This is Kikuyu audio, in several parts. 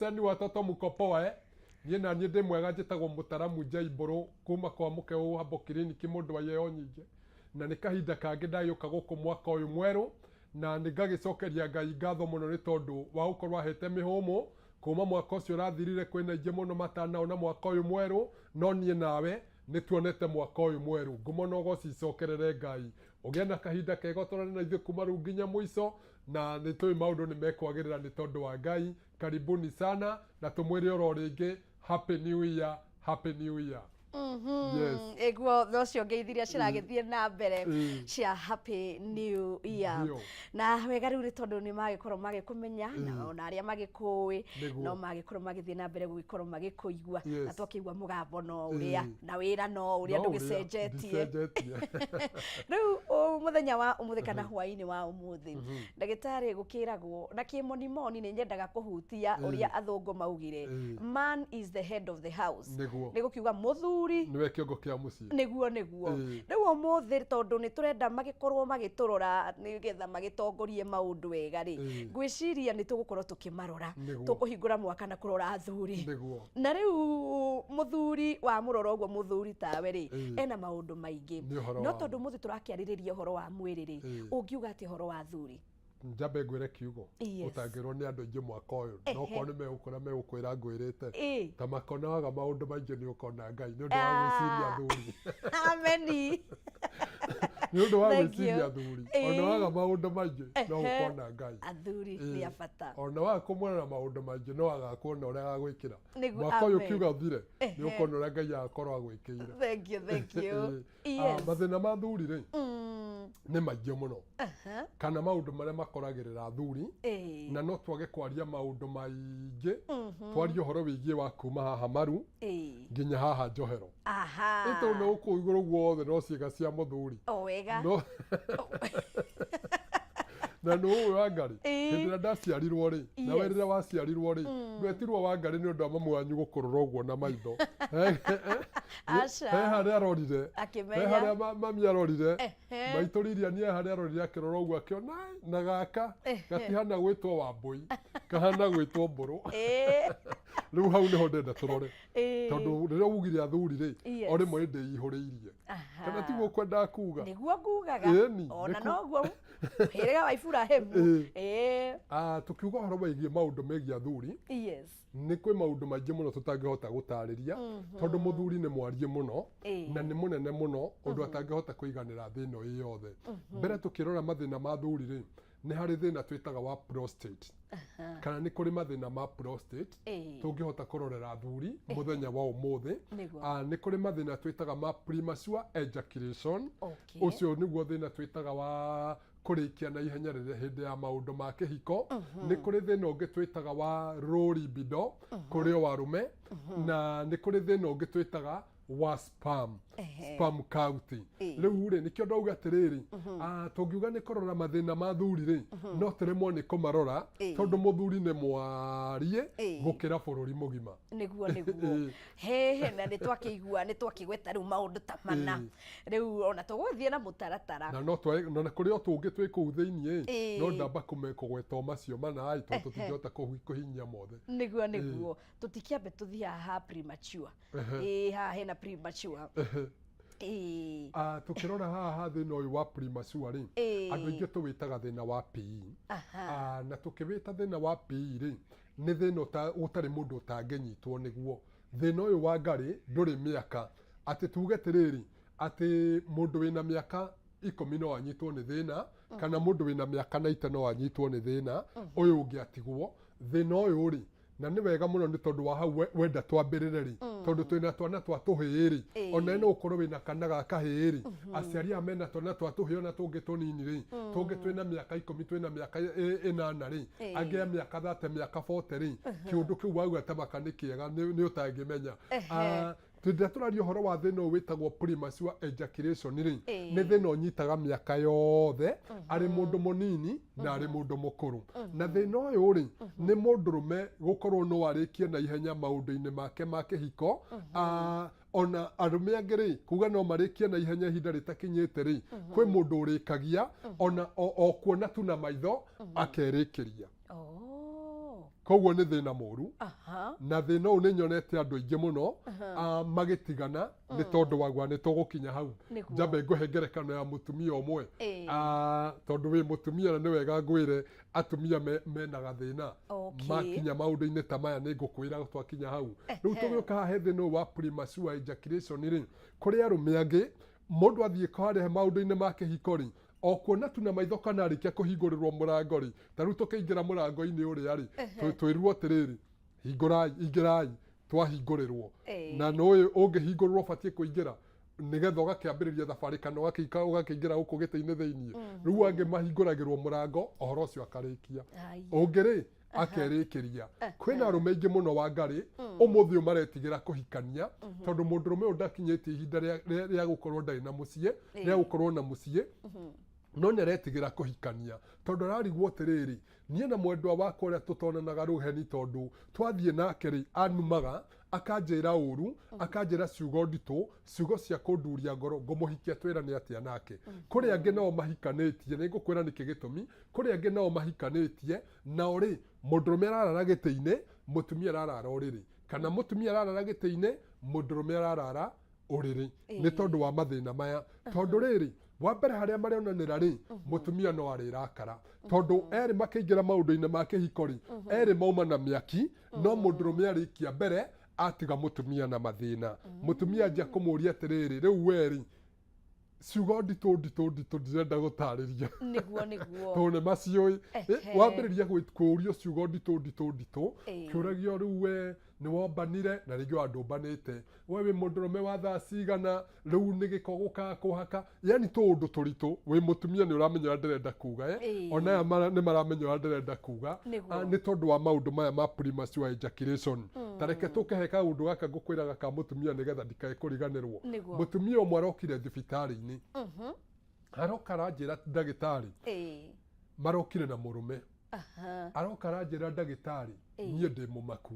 Sani watoto mko poa eh? Niĩ na niĩ ndĩ mwega njĩtagwo Mũtaramu Njaimbũrũ kuma kwa Mũkeũ Herbal Clinic mũndũ wa iheo nyingĩ na nĩ kahinda kangĩ ndagĩũka gũkũ mwaka ũyũ mwerũ na nĩ ngagĩcokeria Ngai ngatho mũno nĩ tondũ wa gũkorwo ahete mĩhũmũ kuma mwaka ũcio ũrathirire kwĩna aingĩ mũno matanaona mwaka ũyũ mwerũ no niĩ nawe nĩ tuonete mwaka ũyũ mwerũ ngumo na ũgoci icokerere Ngai ũgĩe na kahinda kega ũtwarane na ithuĩ kuma rĩu nginya mũico na nĩ tũĩ maũndũ nĩ mekwagĩrĩra nĩ tondũ wa Ngai karibuni sana na tũmwĩre oro rĩngĩ happy new year happy new year Yes. Ĩguo nocio ngeithi iria ciragĩthiĩ na mbere cia happy new year. Ndio. Na wega rĩu nĩ tondũ nĩ magĩkorwo magĩkũmenya na ona arĩa magĩkũĩ Nĩguo. no magĩkorwo magĩthiĩ na mbere gũgĩkorwo magĩkũigua na twakĩigua mũgambo no ũrĩa na wĩra no ũrĩa No ũrĩa, ndũgĩcenjetie. Ndicenjetie. Rĩu mũthenya wa ũmũthĩ kana hwaĩ-inĩ wa ũmũthĩ ndagĩtarĩ gũkĩragwo na kĩmonimoni nĩ nyendaga kũhutia ũrĩa athũngũ maugire, man is the head of the house. Nĩ gũkiuga mũthuri nĩwe kĩongo kĩa mũciĩ. Nĩguo nĩguo. Rĩu ũmũthĩ tondũ nĩ tũrenda magĩkorwo magĩtũrora nĩgetha magĩtongorie maũndũ wega rĩ, ngwĩciria nĩ tũgũkorwo tũkĩmarora. Tũkũhingũra mwaka na kũrora athuri. Na rĩu mũthuri wamũrora ũguo mũthuri tawe rĩ, ena maũndũ maingĩ. Nĩ ũhoro No wa tondũ ũmũthĩ tũrakĩarĩrĩria ũhoro wa mwĩrĩ rĩ, ũngiuga atĩa ũhoro wa athuri? Njambe ngwĩre kiugo ũtangĩrwo nĩ andũ aingĩ mwaka ũyũ no korwo nĩ megũkora megũkwĩra ngwĩrĩte ta makonaga maũndũ maingĩ nĩ ũkona Ngai nĩ ũndũ wa gwĩciria athuri. Ameni. Nĩ ũndũ wa Thank you. gwĩciria athuri ona waga maũndũ maingĩ no ũkona Ngai. Athuri nĩ a bata. Ona waga kũmuona na maũndũ maingĩ no agakuona ũrĩa agagwĩkĩra. Nĩguo, Mwaka ũyũ amen. kiuga ũthire nĩ ũkona ũrĩa Ngai agakorwo agwĩkĩire. Thank you, thank you. Mathĩna ma athuri rĩ nĩ maingĩ mũno kana maũndũ marĩa makoragĩrĩra athuri na no twage kwaria maũndũ maingĩ twarie ũhoro wĩgiĩ wa kuma haha maru nginya haha njohero. Ĩ tondũ nĩ gũkũ igũrũ guothe no ciĩga cia mũthuri. O wega. No na nĩ ũĩ Wangarĩ hĩndĩ ĩrĩa ndaciarirwo rĩ na we rĩrĩa waciarirwo rĩ ndwetirwo Wangarĩ nĩ ũndũ wa mamu wanyu gũkũrora ũguo na maitho. Aca. He harĩa arorire. Akĩmenya. He harĩa mami arorire. Maitũ Lilian he harĩa arorire akĩrora ũguo akĩona "Ai, na gaka gatihana gwĩtwo Wambũi kahana gwĩtwo Mbũrũ." Rĩu hau nĩho ndĩrenda tũrore tondũ rĩrĩa ugire athuri rĩ o rĩmwe ndĩihũrĩirie kana tiguo kwendaga kuga? Nĩguo ngugaga. Ĩni, ona nĩkuo. Noguo mũhĩrĩga wa Iburahĩmu. Tũkiuga ũhoro wĩgiĩ maũndũ megiĩ athuri nĩ kwĩ maũndũ maingĩ mũno tũtangĩhota gũtarĩria tondũ mũthuri nĩ mwariĩ mũno na nĩ mũnene mũno ũndũ atangĩhota kũiganĩra thĩ ĩno ĩ yothe. Mbere tũkĩrora mathĩna ma athuri rĩ, nĩ harĩ thĩna twĩtaga wa prostate kana nĩ kũrĩ mathĩna ma prostate tũngĩhota kũrorera athuri mũthenya wa ũmũthĩ. Nĩ kũrĩ mathĩna twĩtaga ma premature ejaculation. Ũcio nĩguo thĩna twĩtaga wa kũrĩkia na ihenya rĩrĩa hĩndĩ ya maũndũ ma kĩhiko. Nĩ kũrĩ thĩna ũngĩ twĩtaga wa low libido kũrĩ o arũme na nĩ kũrĩ thĩna ũngĩ twĩtaga wa sperm sperm count. Rĩu rĩ nĩkĩo ndauga atĩrĩrĩ, tũngiuga nĩ kũrora mathĩna ma athuri rĩ no tũremwo nĩ kũmarora tondũ mũthuri nĩ mwariĩ gũkĩra bũrũri mũgima. Nĩguo nĩguo. Hehe na nĩ twakĩigua nĩ twakĩgweta rĩu maũndũ ta mana rĩu ona tũgũthiĩ na mũtaratara. Na no twae na kũrĩ o tũngĩ twĩ kũu thĩiniĩ ĩ no ndamba kũgweta o macio mana ĩ tondũ tũtingĩhota kũhinyia mothe. Nĩguo nĩguo tũtikĩambe tũthiĩ haha premature. Ĩĩ haha hena premature. Tũkĩrora haha ha thĩna ũyũ wa premature rĩ andũ aingĩ tũwĩtaga thĩna wa PE. Na tũkĩwĩta thĩna wa PE rĩ nĩ thĩna ũtarĩ mũndũ ũtangĩnyitwo nĩguo. Thĩna ũyũ wa ngarĩ ndũrĩ mĩaka atĩ tuge atĩrĩrĩ atĩ mũndũ wĩna mĩaka 10 no anyitwo nĩ thĩna kana mũndũ wĩna mĩaka 90 no anyitwo nĩ thĩna ũyũ ũngĩ atigwo thĩna ũyũ rĩ na nĩ wega mũno nĩ tondũ wa hau wenda twambĩrĩre rĩ tondũ twĩna twana twa tũhĩĩ rĩ ona no ũkorwo wĩna kana ga kahĩĩ rĩ aciari aya mena twana twa tũhĩĩ ona tũngĩ tũnini rĩ tũngĩ twĩna mĩaka 10 twĩna mĩaka 8 rĩ angĩ a mĩaka 30 mĩaka 40 rĩ kĩũndũ kĩu wauga ta maka nĩ kĩega nĩ ũtangĩmenya. Hĩndĩ ĩrĩa tũraria ũhoro wa thĩna ũyũ wĩtagwo premature ejaculation rĩ nĩ thĩna ũnyitaga mĩaka yothe arĩ mũndũ mũnini na arĩ mũndũ mũkũrũ. Na thĩna ũyũ rĩ nĩ mũndũrũme gũkorwo no arĩkie na ihenya maũndũ-inĩ make ma kĩhiko. Ona arũme angĩ rĩ kuga no marĩkie na ihenya ihinda rĩtakinyĩte rĩ kwĩ mũndũ ũrĩkagia ona o kuona tu na maitho akerĩkĩria. Koguo nĩ thĩna mũru. Aha. Na thĩna ũyũ nĩ nyonete andũ aingĩ mũno magĩtigana nĩ tondũ waguo, nĩ tũgũkinya hau. Nĩguo. Njambe ngũhe ngerekano ya mũtumia ũmwe. Ĩĩ. Tondũ wĩ mũtumia na nĩ wega ngwĩre atumia mena gathĩna. Okay. Makinya maũndũ-inĩ ta maya nĩ ngũkwĩra twakinya hau. Rĩu tũgĩũka haha he thĩna ũyũ wa premature ejaculation rĩ, kũrĩ arũme angĩ mũndũ athiĩ harĩa maũndũ-inĩ ma kĩhiko rĩ, o kuona tu na maitho kana arĩkia kũhingũrĩrwo mũrango rĩ, ta rĩu tũkĩingĩra mũrango-inĩ ũrĩa rĩ, twĩrirwo atĩrĩrĩ, hingũrai, ingĩrai, twahingũrĩrwo. Ĩĩ. Na nũĩ ũngĩhingũrĩrwo ũbatiĩ kũingĩra nĩgetha ũgakĩambĩrĩria thabarĩ kana ũgakĩingĩra gũkũ gĩtĩ-inĩ thĩiniĩ. Rĩu angĩ mahingũragĩrwo mũrango, ũhoro ũcio akarĩkia. Haya. Ũngĩ rĩ, akerĩkĩria. Kwĩna arũme aingĩ mũno wa ngarĩ, ũmũthĩ ũyũ maretigĩra kũhikania, tondũ mũndũrũme ũyũ ndakinyĩtie ihinda rĩa gũkorwo ndarĩ na mũciĩ, rĩa gũkorwo na mũciĩ, no nĩ aretigĩra kũhikania tondũ ararigwo atĩrĩrĩ, niĩ na mwendwa wakwa ũrĩa tũtonanaga rũheni, tondũ twathiĩ nake rĩ, anumaga akanjĩra ũru, akanjĩra ciugo nditũ, ciugo cia kũnduria ngoro, ngũmũhikia twĩrane atĩa nake. Kũrĩ angĩ nao mahikanĩtie, nĩ ngũkwĩra nĩkĩ gĩtũmi, kũrĩ angĩ nao mahikanĩtie, nao rĩ, mũndũrũme ararara gĩtĩ-inĩ, mũtumia ararara ũrĩrĩ, kana mũtumia ararara gĩtĩ-inĩ, mũndũrũme ararara ũrĩrĩ, nĩ tondũ wa mathĩna maya. Tondũ rĩrĩ, wa mbere harĩa marĩonanĩra rĩ, mũtumia no arĩrakara tondũ erĩ makĩingĩra maũndũ-inĩ ma kĩhiko rĩ, erĩ mauma na mĩaki, no mũndũrũme arĩkia mbere atiga mũtumia na mathĩna. Mũtumia anjia kũmũria atĩrĩrĩ, rĩu werĩ ciugo nditũ nditũ nditũ ndirenda gũtarĩria. Nĩguo, nĩguo. Tondũ nĩ maciũĩ. Ehe. Wambĩrĩria kũũrio ciugo nditũ nditũ nditũ, Ĩĩ. kĩũragio rĩu we nĩ wombanire na rĩngĩ wa ndũmbanĩte, we wĩ mũndũrũme wa thaa cigana, rĩu nĩ gĩko gũkaga kũhaka, yani tũũndũ tũritũ. Wĩ mũtumia nĩ ũramenya ũrĩa ndĩrenda kuga, eh? Ĩĩ. Ona aya nĩ maramenya ũrĩa ndĩrenda kuga. Nĩguo. Nĩ tondũ wa maũndũ maya ma premature ejaculation. Ta reke tũkehe kaũndũ gaka ngũkwĩraga ka mũtumia nĩgetha ndikae kũriganĩrwo. Nĩguo. Mũtumia ũmwe arokire thibitarĩ-inĩ, aroka aranjĩra ndagĩtarĩ, Ĩĩ. marokire na mũrũme, Aha. aroka aranjĩra ndagĩtarĩ, Ĩĩ. niĩ ndĩ mũmaku,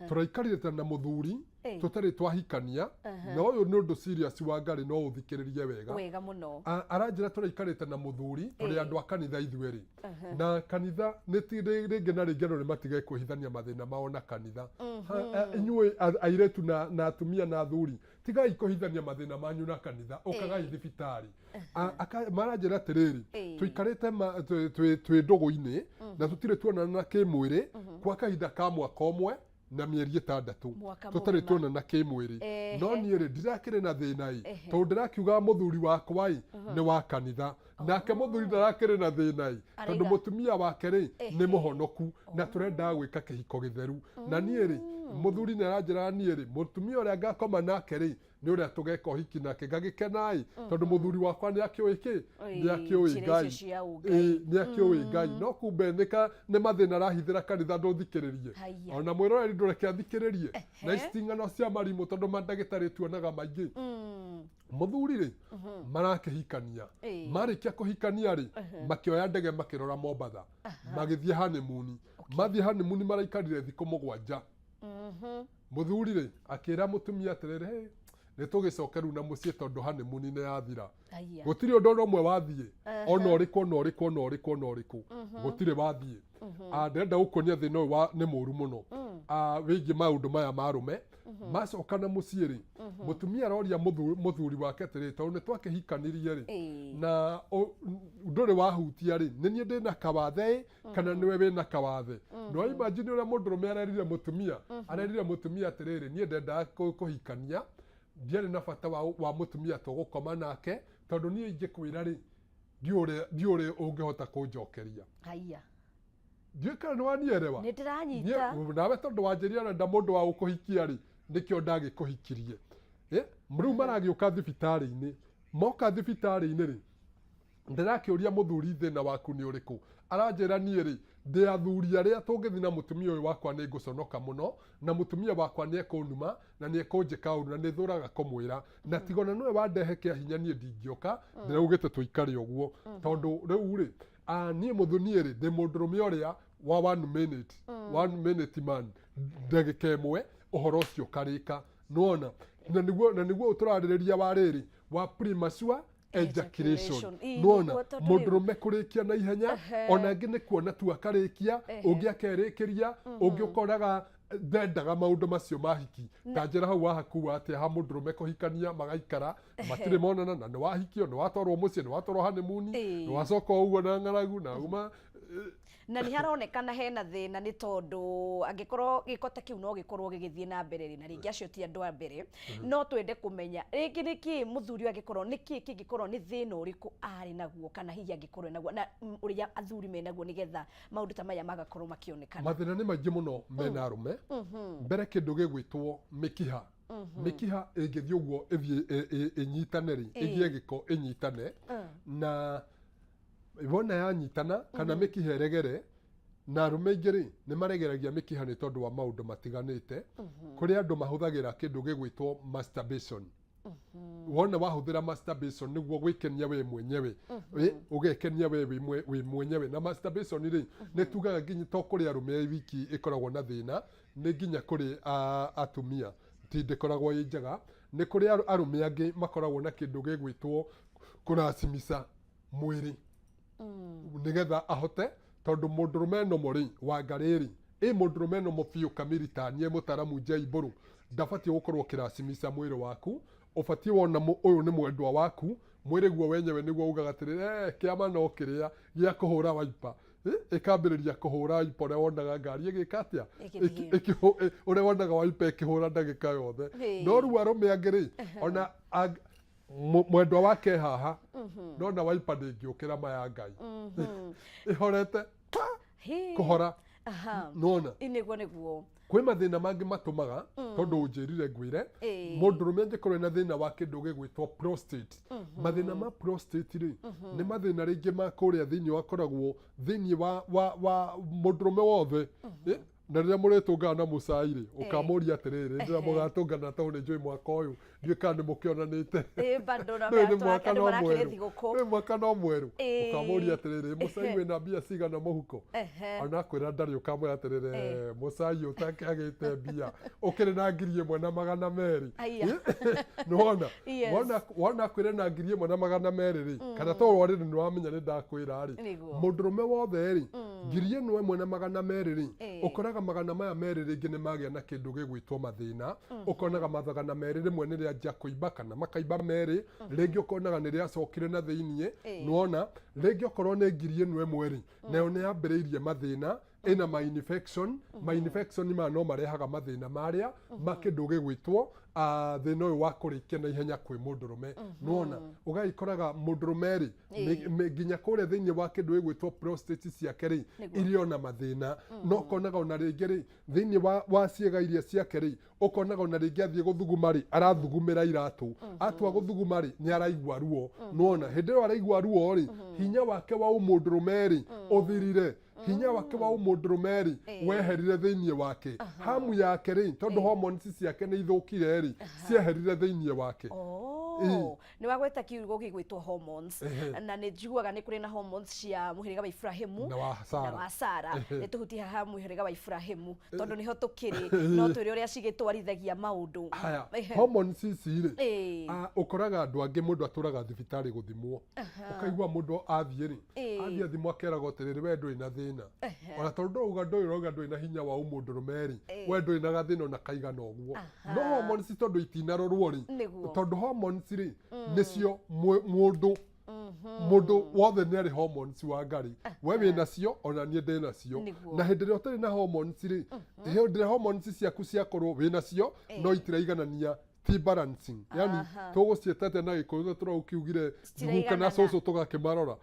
tũraikarĩte na mũthuri Ĩĩ. tũtarĩ twahikania, na ũyũ nĩ ũndũ serious wa ngarĩ, no ũthikĩrĩrie wega. Wega mũno. Aranjĩra tũraikarĩte na mũthuri, tũrĩ Ĩĩ. andũ a kanitha ithuerĩ, na kanitha nĩ ti rĩngĩ na rĩngĩ andũ nĩ matige kwĩhithania mathĩna mao na kanitha. Inyuĩ airĩtu na atumia na athuri, tigai kũhithania mathĩna manyu na kanitha, ũkagai Ĩĩ. thibitarĩ. Maranjĩra atĩrĩrĩ, Ĩĩ. tũikarĩte twĩ ndũgũ-inĩ na tũtirĩ tuonana na kĩmwĩrĩ kwa kahinda ka mwaka ũmwe na mĩeri 6. Mwaka Tũtarĩ mũgima. tuonana kĩmwĩrĩ. Ehe. No niĩ rĩ, ndirakĩrĩ na thĩna ĩ, Ehe. tondũ ndĩrakiugaga mũthuri wakwa ĩ nĩ wa kanitha, nake mũthuri ndarakĩrĩ na thĩna ĩ, tondũ Araiga. mũtumia wake rĩ Ehe. nĩ mũhonoku na tũrendaga gwĩka kĩhiko gĩtheru. Na niĩ rĩ, mũthuri nĩ aranjĩra niĩ rĩ, mũtumia ũrĩa ngakoma nake rĩ, nĩ ũrĩa tũgeka ũhiki nake, ngagĩkena ĩ, tondũ mũthuri wakwa nĩ akĩũĩ kĩ, nĩ Ĩĩ, akĩũĩ njĩra Ngai. icio cia ũngai. Ĩĩ, nĩ akĩũĩ Ngai, no kumbe nĩ mathĩna arahithĩra kanitha. Ndũthikĩrĩrie. Haya. Ona mwĩroreri ndũreke athikĩrĩrie na Ehe. ici ti ng'ano cia marimũ, tondũ mandagĩtarĩ tuonaga maingĩ. Mũthuri rĩ, marakĩhikania. Ĩĩ. Marĩkia kũhikania rĩ, makĩoya ndege makĩrora Mombatha, magĩthiĩ honeymoon. Mathiĩ honeymoon maraikarire thikũ 7. Mũthuri rĩ, akĩra mũtumia atĩrĩrĩ, "Hey, nĩ tũgĩcoke rĩu na mũciĩ tondũ honeymoon nĩ yathira." Haya. Gũtirĩ ũndũ ona ũmwe wathiĩ, ona ũrĩkũ, ona ũrĩkũ, ona ũrĩkũ, ona ũrĩkũ, gũtirĩ wathiĩ. Ndĩrenda gũkuonia thĩna ũyũ nĩ mũru mũno. Wĩgiĩ maũndũ maya ma arũme. Macoka na mũciĩ rĩ, mũtumia aroria mũthuri wake atĩrĩrĩ, tondũ nĩ twakĩhikanirie rĩ, Ĩĩ. na ndũrĩ wahutia rĩ, nĩ niĩ ndĩna kawathe ĩ kana nĩwe wĩna kawathe? No imagine ũrĩa mũndũrũme arerire mũtumia, arerire mũtumia atĩrĩrĩ, niĩ ndendaga kũhikania, ndiarĩ na bata wa mũtumia tũgũkoma nake, tondũ niĩ ingĩkwĩra rĩ, ndiũĩ ũngĩhota kũnjokeria. Haya. Ndiũĩ kana nĩ wanielewa. Nĩ ndĩranyita. Nawe tondũ wanjĩria ũrenda mũndũ wa gũkũhikia rĩ, nĩkĩo ndagĩkũhikirie. Rĩu maragĩũka thibitarĩ-inĩ, moka thibitarĩ-inĩ rĩ, ndĩrakĩũria mũthuri, thĩna waku nĩ ũrĩkũ? Aranjĩra, niĩ rĩ, ndĩ athuri arĩa tũngĩthiĩ na mũtumia ũyũ wakwa nĩ ngũconoka mũno, na mũtumia wakwa nĩ ekũnuma na nĩ ekũnjĩka ũru, na nĩ thũraga kũmwĩra, na tigona nĩwe wandehe kĩa hinya niĩ ndingĩũka, ndĩraugĩte tũikare ũguo, tondũ rĩu rĩ, niĩ mũthuniĩ rĩ, ndĩ mũndũrũme ũrĩa wa one minute, one minute man, ndagĩka ĩmwe ũhoro ũcio ũkarĩka. Nĩwona, na nĩguo tũrarĩrĩria wa rĩrĩ wa premature. Ejaculation. Ii, Nĩwona nĩguo tondũ rĩu- mũndũrũme kũrĩkia na ihenya, ona angĩ nĩ kuona tu akarĩkia, ũngĩ akerĩkĩria, ũngĩ ũkoraga ndendaga maũndũ macio ma hiki. Ta njĩra hau wahakua atĩa ha mũndũrũme kũhikania magaikara matirĩ monana, na nĩ wahikio, nĩ watwarwo mũciĩ, nĩ watwarwo honeymoon, nĩ wacoka o ũguo na ng'aragu na uma. Na nĩ haronekana hena thĩna, nĩ tondũ angĩkorwo gĩko ta kĩu no gĩkorwo gĩgĩthiĩ na mbere rĩ, na rĩngĩ acio ti andũ a mbere, no twende kũmenya rĩngĩ nĩkĩ mũthuri ũyũ angĩkorwo, nĩkĩ kĩngĩkorwo nĩ thĩna ũrĩkũ arĩ naguo, kana hihi angĩkorwo naguo, na ũrĩa athuri menaguo, nĩgetha maũndũ ta maya magakorwo makĩonekana. Mathĩna nĩ maingĩ mũno mena arũme. Mbere kĩndũ gĩgwĩtwo mĩkiha. Mĩkiha ĩngĩthiĩ ũguo ĩthiĩ ĩnyitane rĩ, ĩgĩe gĩko ĩnyitane, na wona yanyitana kana mĩkiha ĩregere, na arũme aingĩ rĩ nĩ maregeragia mĩkiha nĩ tondũ wa maũndũ matiganĩte. Kũrĩ andũ mahũthagĩra kĩndũ gĩgwĩtwo masturbation. Wona wahũthĩra masturbation nĩguo gwĩkenia we mwenyewe, ũgekenia we wĩ mwenyewe. Na masturbation rĩ, nĩ tugaga nginya to kũrĩ arũme wiki ĩkoragwo na thĩna, nĩ nginya kũrĩ atumia ti ndĩkoragwo ĩ njega. Nĩ kũrĩ arũme angĩ makoragwo na kĩndũ gĩgwĩtwo kũracimica mwĩrĩ nĩgetha ahote, tondũ mũndũrũme nomo rĩ wangarĩ rĩ ĩ mũndũrũme nomo biũ kamiri ta niĩ mũtaramu J Mbũrũ, ndabatiĩ gũkorwo ũkĩracimica mwĩrĩ waku. Ũbatiĩ wona ũyũ nĩ mwendwa waku, mwĩrĩ guo wenyewe nĩguo ugaga atĩrĩrĩ, kĩama no kĩrĩa gĩa kũhũra waipa. Ĩkambĩrĩria kũhũra waipa ũrĩa wonaga ngari ĩgĩka atĩa? Ĩgĩthiĩ. Ũrĩa wonaga waipa ĩkĩhũra ndagĩka yothe. No rĩu arũme angĩ rĩ, ona mwendwa wake haha, nona waipa ndĩngĩũkĩra maya Ngai ĩhorete pa, kũhora. Nona Nĩguo, nĩguo. Kwĩ mathĩna mangĩ matũmaga, tondũ ũnjĩrire ngwĩre, mũndũrũme angĩkorwo ena thĩna wa kĩndũ gĩgwĩtwo prostate. Mathĩna ma prostate rĩ, nĩ mathĩna rĩngĩ ma kũrĩa thĩinĩ wakoragwo thĩinĩ wa mũndũrũme wothe. Na rĩrĩa mũrĩtũngana na mũcai rĩ, ũkamũria atĩrĩrĩ, rĩrĩa mũgatũngana, tondũ nĩ njũĩ mwaka ũyũ ndiũĩ kana nĩ mũkĩonanĩte. Ĩ, bado na Rĩu nĩ andũ mwaka no marakĩrĩ mwerũ. thigũkũ. Rĩu mwaka no mwerũ. Ũkamũria atĩrĩrĩ, mũcai wĩna mbia cigana mũhuko? Ona akwĩra ndarĩ, ũkamwĩra atĩrĩrĩ, mũcai ũtakĩagĩte mbia, ũkĩrĩ na 1200? Aya. Nĩwona? Yes. Wona akwĩre na 1200 rĩ, kana to rĩrĩ nĩwamenya nĩ ndakwĩra rĩ, Mũndũrũme wothe rĩ, 1200 rĩ, ũkoraga magana maya merĩ rĩngĩ nĩ magĩa na kĩndũ gĩgwĩtwo mathĩna. Ũkonaga magana merĩ rĩmwe nĩ rĩanjia kũimba kana makaimba merĩ, rĩngĩ ũkonaga nĩ rĩacokire na thĩiniĩ. Nĩwona rĩngĩ okorwo nĩ 1000 rĩ, nayo nĩ yambĩrĩirie mathĩna, ĩna ma infection. Ma infection maya no marehaga mathĩna marĩa ma kĩndũ gĩgwĩtwo thĩna ũyũ wa kũrĩkia na ihenya kwĩ mũndũrũme. Nĩwona ũgagĩkoraga mũndũrũme rĩ, nginya kũrĩa thĩinĩ wa kĩndũ gĩgwĩtwo prostate ciake rĩ, irĩ ona mathĩna. No ũkonaga ona rĩngĩ rĩ, thĩinĩ wa ciĩga iria ciake rĩ, ũkonaga ona rĩngĩ athiĩ gũthuguma rĩ, arathugumĩra iratũ, atua gũthuguma rĩ, nĩ araigua ruo. Nĩwona hĩndĩ ĩyo araigua ruo rĩ, hinya wake wa ũmũndũrũme rĩ ũthirire, hinya wake wa ũmũndũrũme rĩ weherire thĩinĩ wake, hamu yake rĩ, tondũ hormones ciake nĩ ithũkire rĩ, cieherire thĩinĩ wake. Oh, nĩ wagweta kiugo gĩgwĩtwo hormones. Na nĩ njiguaga nĩ kũrĩ na hormones cia mũhĩrĩga wa Ibrahimu na wa Sara. Na wa Sara. Nĩ tũhutie haha mũhĩrĩga wa Ibrahimu, tondũ nĩho tũkĩrĩ, no twĩre ũrĩa cigĩtwarithagia maũndũ. Haya, hormones ici rĩ, ũkoraga andũ angĩ mũndũ atũraga thibitarĩ gũthimwo, ũkaigua mũndũ athiĩ rĩ, athiĩ athimwo akeragwo atĩrĩrĩ, we ndũrĩ na thĩna, ona tondũ ndũrauga ndũrĩ, ũrauga ndũrĩ na hinya wa ũmũndũrũme rĩ, we ndũrĩ na gathĩna ona kaigana ũguo. No hormones tondũ itinarorwo rĩ, tondũ hormones rĩ nĩcio mũndũ wothe nĩ arĩ hormones wa ngari, we wĩ nacio, ona niĩ ndĩ nacio. Na hĩndĩ ĩrĩa ũtarĩ na hormones rĩ, hĩndĩ ĩrĩa hormones ciaku ciakorwo wĩ nacio no itiraiganania, ti balancing, yani tũgũciĩta atĩa na Gĩkũyũ? Tũraũkiugire guka na Citiraigana. Cũcũ tũgakĩmarora.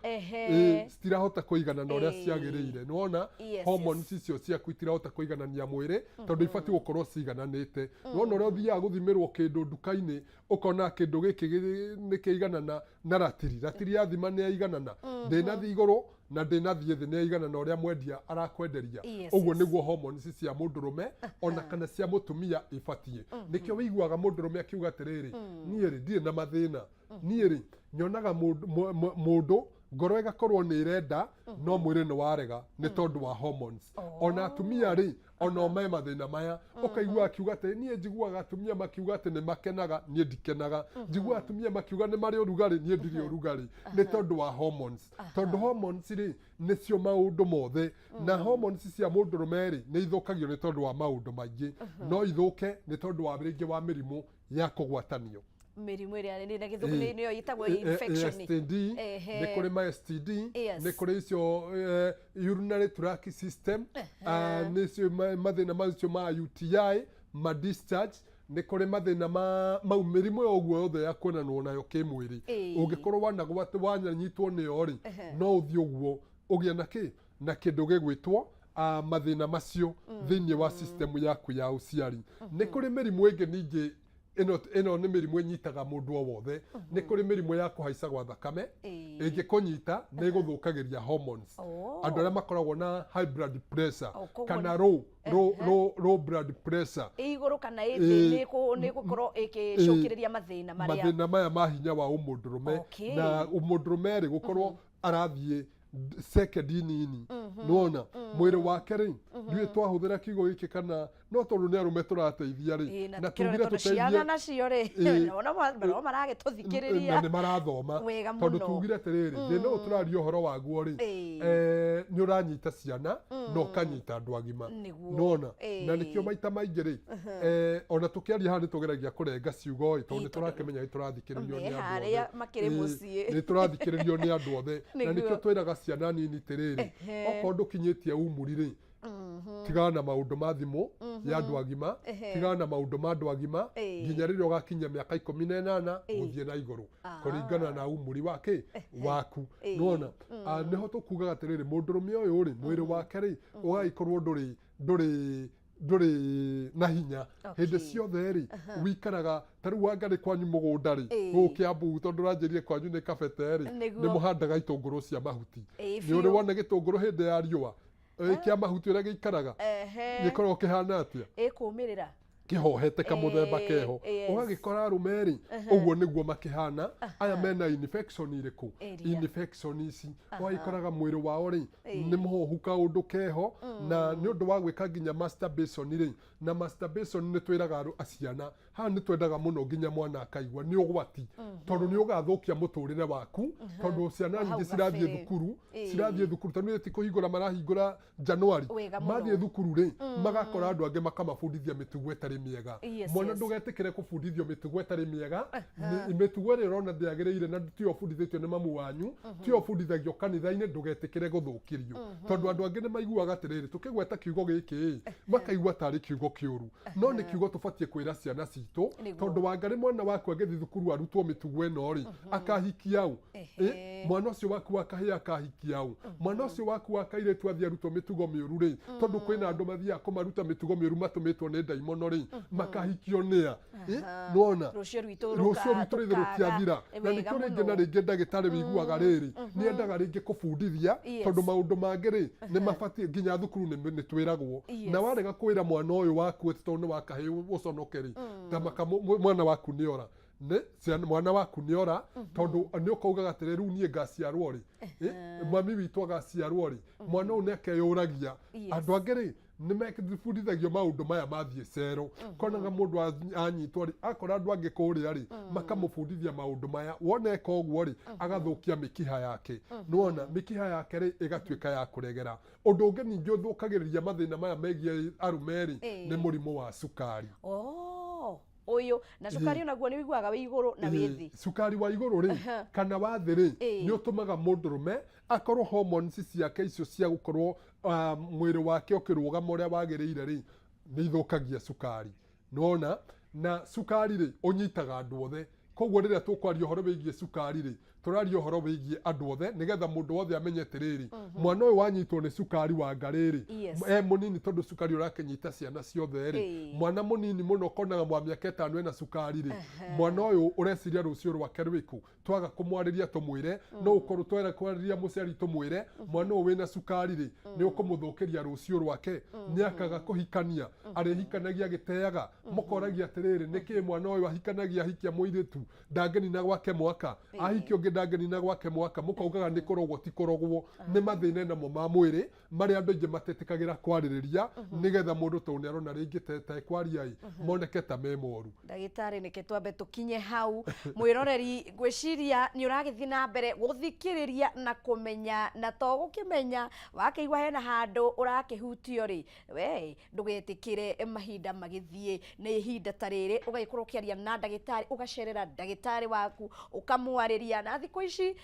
Citirahota kũiganana ũrĩa ciagĩrĩire. Nĩwona hormones icio ciaku itirahota kũiganania mwĩrĩ, tondũ ibatiĩ gũkorwo ciigananĩte. Nĩwona ũrĩa ũthiaga gũthimĩrwo kĩndũ nduka-inĩ, ũkona kĩndũ gĩkĩ nĩ kĩiganana na ratiri, ratiri ya thima nĩ yaiganana, ndĩnathiĩ igũrũ na ndĩnathiĩ thĩ, nĩ yaiganana ũrĩa mwendia arakwenderia. Ũguo nĩguo hormones cia mũndũrũme ona kana cia mũtumia ibatiĩ. Nĩkĩo wĩiguaga mũndũrũme akiuga atĩrĩrĩ, niĩ rĩ ndirĩ na mathĩna, niĩ rĩ nyonaga mũndũ ngoro ĩgakorwo nĩ ĩrenda no mwĩrĩ nĩ warega, nĩ tondũ wa hormones. Ona atumia rĩ, Ona me mathĩna maya, ũkaigua akiuga atĩ niĩ njiguaga atumia makiuga atĩ nĩ makenaga, niĩ ndikenaga. Njiguaga atumia makiuga nĩ marĩ ũrugarĩ, niĩ ndirĩ ũrugarĩ. Nĩ tondũ wa hormones, tondũ hormones rĩ, nĩcio maũndũ mothe. Na hormones cia mũndũrũme rĩ, nĩ ithũkagio nĩ tondũ wa maũndũ maingĩ. No ithũke nĩ tondũ wa rĩngĩ wa mĩrimũ ya kũgwatanio. Mĩrimũ ĩrĩa nĩ na Gĩthũngũ nĩyo ĩtagwo infection. STD. Nĩ kũrĩ ma STD, nĩ kũrĩ icio urinary tract system, nĩcio mathĩna macio ma UTI, ma discharge. Nĩ kũrĩ mathĩna ma mau, mĩrimũ yo ũguo yothe ya kuonanwo nayo kĩmwĩrĩ. Ũngĩkorwo wananyitwo nĩyo rĩ, no ũthiĩ ũguo ũgĩe na kĩ na kĩndũ gĩgwĩtwo mathĩna macio thĩinĩ wa system yaku ya ũciari. Nĩ kũrĩ mĩrimũ ĩngĩ ningĩ. Ĩno nĩ mĩrimũ ĩnyitaga mũndũ o wothe. Nĩ kũrĩ mĩrimũ ya kũhaica gwa thakame. Ĩngĩkũnyita, nĩ ĩgũthũkagĩria hormones. Andũ arĩa makoragwo na high blood pressure Oh, koguo kana low blood pressure, ĩ igũrũ kana ĩ thĩ, nĩ ĩgũkorwo ĩgĩcũkĩrĩria mathĩna marĩa mathĩna maya ma hinya wa ũmũndũrũme. Na ũmũndũrũme rĩ, gũkorwo arathiĩ second nini, nĩwona mwĩrĩ wake rĩ, ndiũĩ twahũthĩra kiugo gĩkĩ kana no, tondũ nĩ arũme tũrateithia rĩ, na na tũkĩrore tugire tondũ ciana tũteithie nacio rĩ, ona no maragĩtũthikĩrĩria. Na nĩ marathoma. Wega Tondũ mũno. tugire atĩrĩrĩ, thĩna ũyũ tũraria ũhoro waguo rĩ, nĩ ũranyita ciana na ũkanyita andũ agima. Nona na nĩkĩo maita maingĩ rĩ, ona tũkĩaria haha nĩ tũgeragia kũrenga ciugo ĩ, tondũ nĩ Tondũ tũrakĩmenya nĩ tũrathikĩrĩrio me nĩ andũ harĩa othe. makĩrĩ mũciĩ. Nĩ tũrathikĩrĩrio nĩ andũ othe, na nĩkĩo twĩraga ciana nini atĩrĩrĩ, okorwo ndũkinyĩtie umuri rĩ, tigana na maũndũ ma thimũ ya andũ agima, tigana na maũndũ ma andũ agima nginya rĩrĩa ũgakinyia mĩaka 18 gũthiĩ na igũrũ, kũringana na umuri wake waku. Nĩwona nĩho tũkugaga atĩrĩrĩ, mũndũrũme ũyũ rĩ, mwĩrĩ wake rĩ, ũgagĩkorwo ndũrĩ na hinya hĩndĩ ciothe rĩ, wikaraga ta rĩu wanga nĩ kwanyu mũgũnda rĩ, gũkũ Kiambu, tondũ ũranjĩrire kwanyu nĩ kabete rĩ, nĩ mũhandaga itũngũrũ cia mahuti. Nĩ ũrĩ wona gĩtũngũrũ hĩndĩ ya riũa kĩa mahuti ũrĩa gĩikaraga? Gĩkoragwo kĩhana atĩa? Ĩkũmĩrĩra. Kĩhohete kamũthemba keho. Ũgagĩkora arũme rĩ, ũguo nĩguo makĩhana aya mena infection irĩkũ? Ĩrĩa. Infection ici ũgagĩkoraga mwĩrĩ wao rĩ, nĩ mũhohu kaũndũ keho, na nĩ ũndũ wa gwĩka nginya masturbation rĩ. Na masturbation nĩ twĩraga ciana haha, nĩ twendaga mũno nginya mwana akaigua nĩ ũgwati, tondũ nĩ ũgathũkia mũtũrĩre waku, tondũ ciana Hau nyingĩ cirathiĩ gabere. thukuru, cirathiĩ thukuru tondũ ti kũhingũra marahingũra Januari. Wega mũno. Mathiĩ thukuru rĩ, magakora andũ angĩ makamabundithia mĩtugo ĩtarĩ mĩega. Mwana, ndũgetĩkĩre kũbundithio mĩtugo ĩtarĩ mĩega. Mĩtugo ĩrĩa ũrona ndĩagĩrĩire na tiyo ũbundithĩtio nĩ mamu wanyu, tiyo ũbundithagio kanitha-inĩ, ndũgetĩkĩre gũthũkĩrio, tondũ andũ angĩ nĩ maiguaga atĩrĩrĩ, tũkĩgweta kiugo gĩkĩ ĩ, makaigua tarĩ kiugo kĩũru, no nĩ kiugo tũbatiĩ kwĩra ciana citũ. Tondũ wangarĩ mwana waku agĩthiĩ thukuru arutwo mĩtugo ĩno rĩ, akahikia ũ? Mwana ũcio waku wa kahĩĩ akahikia ũ? Mwana ũcio waku wa kairĩtu athiĩ arutwo mĩtugo mĩũru rĩ, tondũ kwĩna andũ mathiaga kũmaruta mĩtugo mĩũru matũmĩtwo nĩ ndaimono rĩ, makahikio nĩa? Nĩwona Rũciũ rwitũ rũciũ rwitũ rĩthĩ rũtiathira. Na nĩkĩo rĩngĩ na rĩngĩ ndagĩtarĩ wĩiguaga rĩrĩ nĩ endaga rĩngĩ kũbundithia, tondũ maũndũ mangĩ rĩ, nĩ mabatiĩ nginya thukuru nĩ twĩragwo. Na warega kwĩra mwana ũyũ waku atĩ tondũ nĩ wa kahĩĩ ũconoke rĩ, tamaka mwana waku nĩ ora nĩ ciana, mwana waku nĩ ora, tondũ nĩ ũkaugaga atĩrĩ, rĩu niĩ ngaciarwo rĩ? Mami witũ agaciarwo rĩ? Mwana ũyũ nĩ akeyũragia. Andũ angĩ rĩ, nĩ mebundithagio maũndũ maya mathiĩ cero, konaga mũndũ anyitwo rĩ, akora andũ angĩ kũrĩa rĩ, makamũbundithia maũndũ maya. Wona eka ũguo rĩ, agathũkia mĩkiha yake. Nĩwona mĩkiha yake rĩ, ĩgatuĩka ya kũregera. Ũndũ ũngĩ ningĩ ũthũkagĩrĩria mathĩna maya megiĩ arũme rĩ, nĩ mũrimũ wa cukari. Oh, ũyũ na cukari onaguo nĩ ũiguaga wĩ igũrũ na wĩ thĩ. Cukari wa igũrũ rĩ, kana wa thĩ rĩ, nĩ ũtũmaga mũndũrũme akorwo hormones ciake icio cia gũkorwo mwĩrĩ wake ũkĩrũgama ũrĩa wagĩrĩire rĩ, nĩ ithũkagia cukari. Nĩwona na cukari rĩ, ũnyitaga andũ othe. Koguo rĩrĩa tũkwaria ũhoro wĩgiĩ cukari rĩ, tũraria ũhoro wĩgiĩ andũ othe, nĩgetha mũndũ wothe amenye atĩrĩrĩ, mwana ũyũ wanyitwo nĩ cukari wa ngarĩ rĩ, e mũnini, tondũ cukari ũrakĩnyita ciana ciothe rĩ, mwana mũnini mũno ũkonaga wa mĩaka 5 ena cukari rĩ, mwana ũyũ ũreciria rũciũ rwake rwĩkũ? Twaga kũmwarĩria tũmwĩre, no ũkorwo twera kwarĩria mũciari tũmwĩre, mwana ũyũ wĩna cukari rĩ, nĩ ũkũmũthũkĩria rũciũ rwake. Nĩ akaga kũhikania, arĩhikanagia agĩteaga. Mũkoragia atĩrĩrĩ, nĩkĩ mwana ũyũ ahikanagia? Ahikia mũirĩtu ndangĩnina gwake mwaka, ahikia ũngĩ. Ndangĩnina gwake mwaka, mũkaugaga nĩ kũrogwo ti kũrogwo, nĩ mathĩna namo ma mwĩrĩ marĩa andũ aingĩ matetĩkagĩra kwarĩrĩria, nĩgetha mũndũ tondũ nĩ arona rĩngĩ ta ekwaria ĩ moneke ta me moru. Ndagĩtarĩ, nĩke twambe tũkinye hau. Mwĩroreri, ngwĩciria nĩ ũragĩthiĩ na mbere gũthikĩrĩria na kũmenya, na to gũkĩmenya, wakĩigua hena handũ ũrakĩhutio rĩ, we ndũgetĩkĩre mahinda magĩthiĩ. Nĩ ihinda ta rĩrĩ ũgagĩkorwo ũkĩaria na ndagĩtarĩ, ũgacerera ndagĩtarĩ waku ũkamwarĩria. Na thikũ ici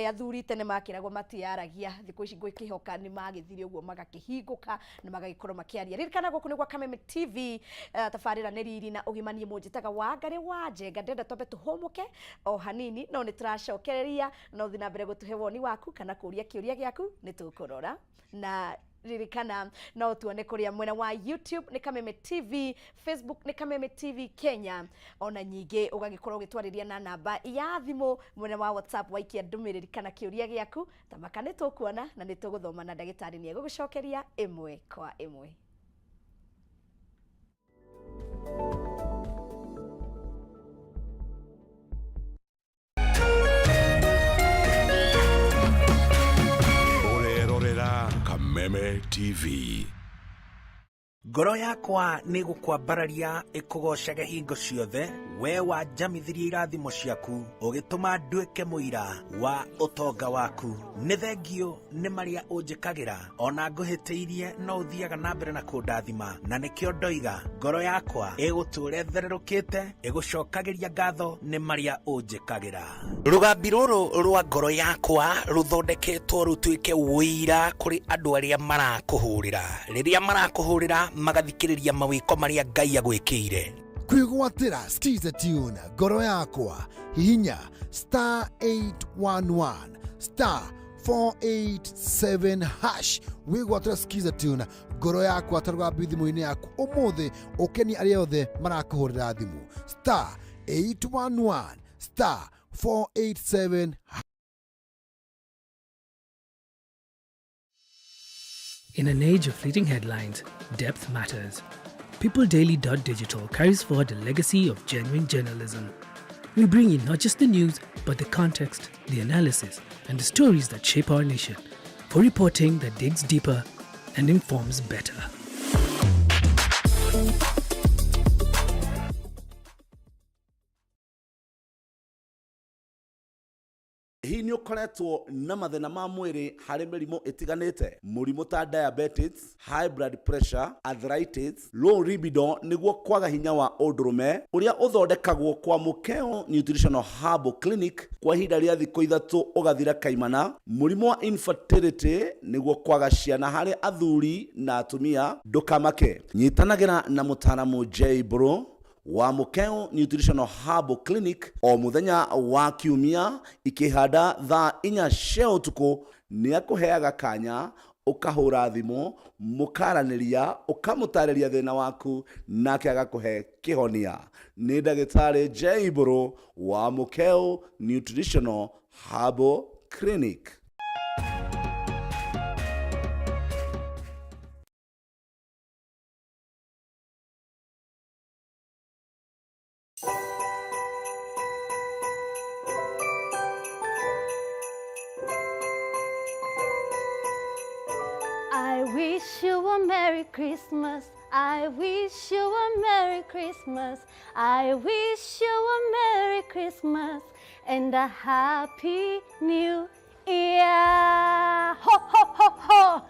athuri tene makĩragwo matiaragia, thikũ ici ngwĩkĩhoka nĩ magĩthire ũguo magakĩhingũka na magagĩkorwo makĩaria. Ririkana gũkũ nĩ gwa Kameme TV, tabarĩra nĩ riri na ũgima. Niĩ mũnjĩtaga Wangarĩ wa Njenga. Ndĩrenda twambe tũhũmũke o hanini, no nĩ tũracokereria. No ũthiĩ na mbere gũtũhe woni waku kana kũria kĩũria gĩaku, nĩ tũkũrora. Na ririkana no tuone kũrĩa mwena wa YouTube nĩ Kameme TV, Facebook nĩ Kameme TV Kenya. Ona nyingĩ ũgagĩkorwo ũgĩtwarĩria na namba ya thimũ mwena wa WhatsApp, waikia ndũmĩrĩri kana kĩũria gĩaku, tamaka nĩ tũkuona na nĩ tũgũthoma na ndagĩtarĩ nĩ egũgũcokeria ĩmwe kwa ĩmwe. Ũrerorera Kameme TV. Ngoro yakwa nĩ gũkwambararia ĩkũgocage hingo ciothe, we wanjamithirie irathimo ciaku, ũgĩtũma nduĩke mũira wa ũtonga waku. Nĩ thengio nĩ marĩa ũnjĩkagĩra, ona ngũhĩtĩirie no ũthiaga na mbere na kũndathima, na nĩkĩo ndoiga ngoro yakwa ĩgũtũũra ĩthererũkĩte ĩgũcokagĩria ngatho nĩ marĩa ũnjĩkagĩra. Rũgambi rũrũ rwa ngoro yakwa rũthondeketwo rũtuĩke ũira kũrĩ andũ arĩa marakũhũrĩra, rĩrĩa marakũhũrĩra magathikĩrĩria mawĩko marĩa Ngai agwĩkĩire. Kwĩgwatĩra Skiza tune ngoro yakwa, hihinya star 811 star 487 hash, wĩgwatĩra Skiza tune ngoro yakwa ta rũgambi thimũ-inĩ yaku ũmũthĩ, ũkenie arĩa othe marakũhũrĩra thimũ. Star 811 star 487. In an age of fleeting headlines, depth matters. PeopleDaily.digital carries forward a legacy of genuine journalism. We bring you not just the news, but the context, the analysis, and the stories that shape our nation, for reporting that digs deeper and informs better. Hihi nĩ ũkoretwo na mathĩna ma mwĩrĩ harĩ mĩrimũ ĩtiganĩte, mũrimũ ta diabetes, high blood pressure, arthritis, low libido, nĩguo kwaga hinya wa ũndũrũme, ũrĩa ũthondekagwo kwa Mũkeo Nutritional Herbal Clinic kwa ihinda rĩa thikũ 3 ũgathira kaimana, mũrimũ wa infertility, nĩguo kwaga ciana harĩ athuri na atumia, ndũkamake, nyitanagĩra na mũtaaramu J Bro wa Mũkeo Nutritional Herbal Clinic o mũthenya wa kiumia ikĩhanda thaa 4 cia ũtukũ. Nĩ akũheaga kanya ũkahũra thimũ, mũkaranĩria, ũkamũtarĩria thĩna waku, nake agakũhe kĩhonia. Nĩ ndagĩtarĩ J Bro wa Mũkeo Nutritional Herbal Clinic. I wish you a Merry Christmas. I wish you a Merry Christmas. I wish you a Merry Christmas and a Happy New Year. Ho, ho, ho, ho.